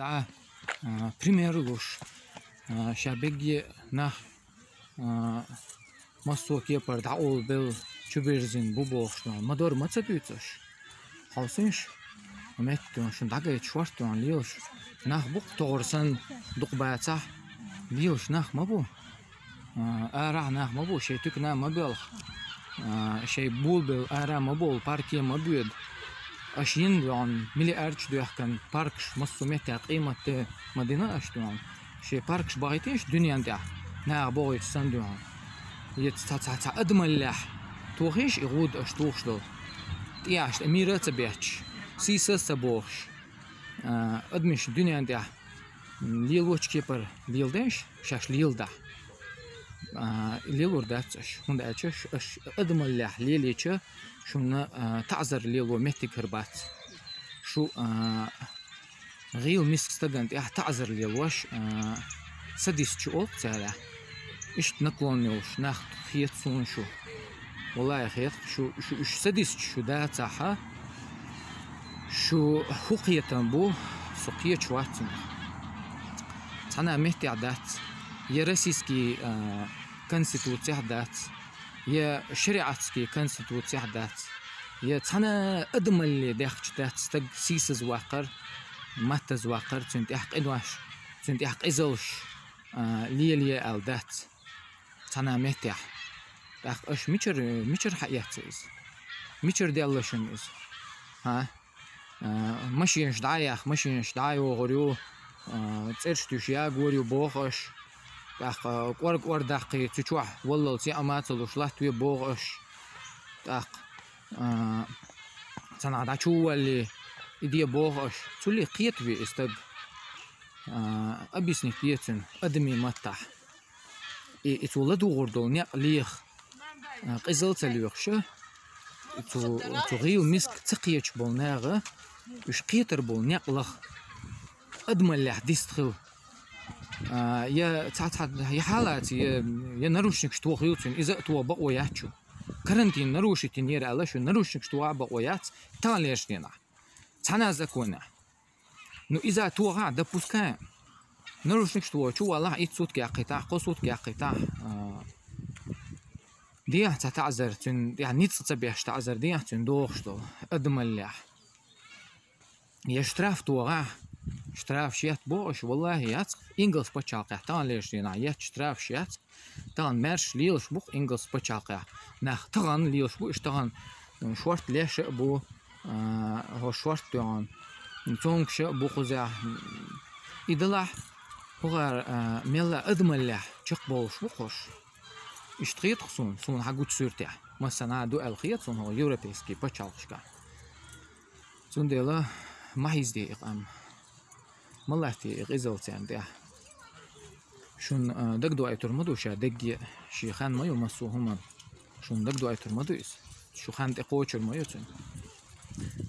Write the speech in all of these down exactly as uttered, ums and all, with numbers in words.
А, а, пример луш, а, ша бегге нах, а, массо кепара дӀаулбел чубирзина бу бохуш дуьхьал. Ма дора ма ца дуьйцу аша. Хьовсийша, метта дуьхьал шун дӀагайта шорта дуьхьал лелаш. Нах бу-кх тохар санна дукха бацахь, лелаш нах ма бу. А, арахь нах ма бу, шайн туькана ма боьлху. А, шайн болабелла ара ма бовла, парке ма боьду. Аша йина дуьхьал миллиардаш доьхкан паркаш массо меттехь къематде ма дина аша дуьхьал. Шайн паркаш бахийтийша дуьнен тӀехь, наха бохуьйтуш санна дуьхьал. Иза цхьа, цхьа, цхьа адамаллехь тохийша и гӀуда аша тухуш долу. ТӀехьашна мийра а ца бетташ, сийсаз а ца бохуш, а, адамаш дуьнен тӀехь лелочу кепара леладеш, шаьш леладахь, а, лелор дац аша. ХӀунда аьлча ш-, аша адамаллехь лелийча, шуна, а, таӀзар лело меттиг хир бац. Шу, а, гӀийла миска стагана тӀехь таӀзар лелош, а, садисташ олу царах. Иштта наклон йолуш нах хета суна шу. Валлахи, хета шу, шу, уьш садисташ шу дацахьа, шу хӀун кхетам бу, со кхеташ вац цунах. Цхьана а меттехь дац, я российский, а, конституцехь дац, я шариатский конституцехь дац, я цхьана а адамалле дехча дац стаг сийсаз ваккхар, маттаз ваккхар, цуьнан тӀехь къинош, цуьнан тӀехь къизалш, а, лелае аьлла дац цхьана а меттехь. ТӀаккха аша мичара, мичара хьаэцна иза? Мичара делла шуна иза? ХӀа? А, машинаш дӀа а яьхна, машинаш дӀа а йохур ю, а, цӀераш туьйсуш ягор ю боху аша. ТӀаккха кӀор-кӀор даккхий, цу чохь валлалц яа ма ца луш латтаве боху аша. ТӀаккха, а, цхьанхьа дӀа чу а валлий, и де боху аша. Цуле кхетаве и стаг. А, объяснить де цуьнан адамийн маттахь. И, и цо ладугӀур долу некъ леха, а, къизал ца лоьхуша, и цу, цу гӀийла миска ца кхеташ болу наха, уьш кхетар болу некъ лаха, адамаллехь дист хила. А, я цхьа-цхьа, я хьалаца, я, я наручникаш тохийла цуьнан, иза а тоха бакъо яц шу. Карантин нарушить йинера аьлла, шу наручникаш тоха а бакъо яц, таханлерчу дийнахь. Цхьана а законехь. Ну, иза тохахь, допускаем. Наручникаш тоху чу валахь, итт сутки яккхийтахь, кхо сутки яккхийтахь, а, дехьа цхьа таӀзар, цуьнан тӀехь ницкъ ца беш таӀзар дехьа цуьнан дохуш долу адамаллехь. Я штраф тохахь, штраф шет бохуш, валлахи, яц, ингалс пачхьалкхехь таханлерчу дийнахь етташ штраф шет. Тахана маьрша лелаш бу-кх ингалс пачхьалкхехь. Нах тахана лелаш бу, уьш тахана, м, шорта леш а бу, а, хӀо шорта тоьхна, цомгуш а бу кхузахь. И далахь, хӀокхара, а, мелла адамаллехь чекхбовлуш бу-кх хӀорш. Иштта хета-кх суна, суна хьан гучу суьртехь. Массанхьа а ду аьлла хета суна хӀокху европейский пачхьалкхашкахь. Цундела ма хьийзаде и къам. Ма латтаде и къизалла царна тӀехь. Шуна, а, дагадоуьйтур ма ду ша дегге, шен хан ма ю массо а хӀуманна. Шуна дагадоуьйтур ма ду иза. Шу хан тӀе кхочур ма ю цуьнан.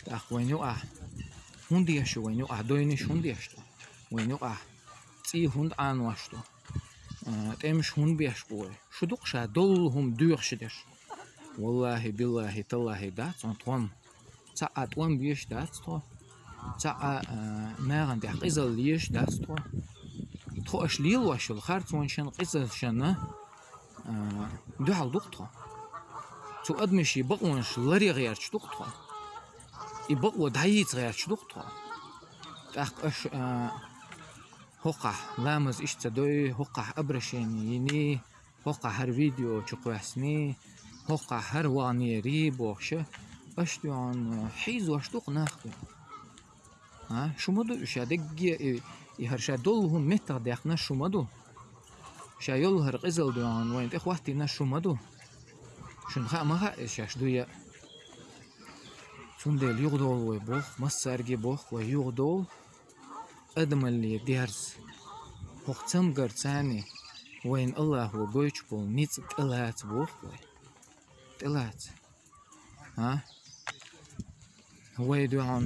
ТӀаккха вайна юкъахь хӀунда еш ю, вайна юкъахь дойнаш хӀунда еш ду? Вайна юкъахь цӀий хӀунда Ӏанош ду? А, тӀемаш хӀунда беш бу вай? Шу ду-кх ша доллу хӀума доьхуш дерш. Валлахи, биллахи, таллахи, дац хьуна тхо-м. Цхьа а тӀом беш дац тхо. Цхьа а, а, нахана тӀехь къизалла езаш дац тхо. Тхо аша лелош йолу харцонашна, къизаллашна, а, дуьхьал ду-кх тхо. Цу адамашийн бакъонаш ларъян гӀерташ ду-кх тхо. И бакъо дӀайийца гӀерташ ду-кх тхо. ТӀаккха аша, а, хӀокхахь ламаз иштта ца дой, хӀокхахь обращение йиний, хӀокхахь хӀара видео чу кхоьссиний, хӀокхахь хӀара ваханерий бохуша, аша дуьхьал хьийзош ду-кх нах. А, шу ма ду, ша дегге и, и хӀара ша доллу хӀума меттах даьккхина шу ма ду. Ша йолу хӀара къизалла дуьхьал вайна тӀе хӀоттийна шу ма ду. Шуна хаа ма хаьа иза шаьш дуй а. Цундела юхадовла вай боху, массаьрга боху вай юхадовла. Адамалле дерза. ХӀокху цамгарца царний вайна Аллахо гойтуш болу ницкъ тӀелаца боху вай. ТӀелаца. А? Вай дуьхьал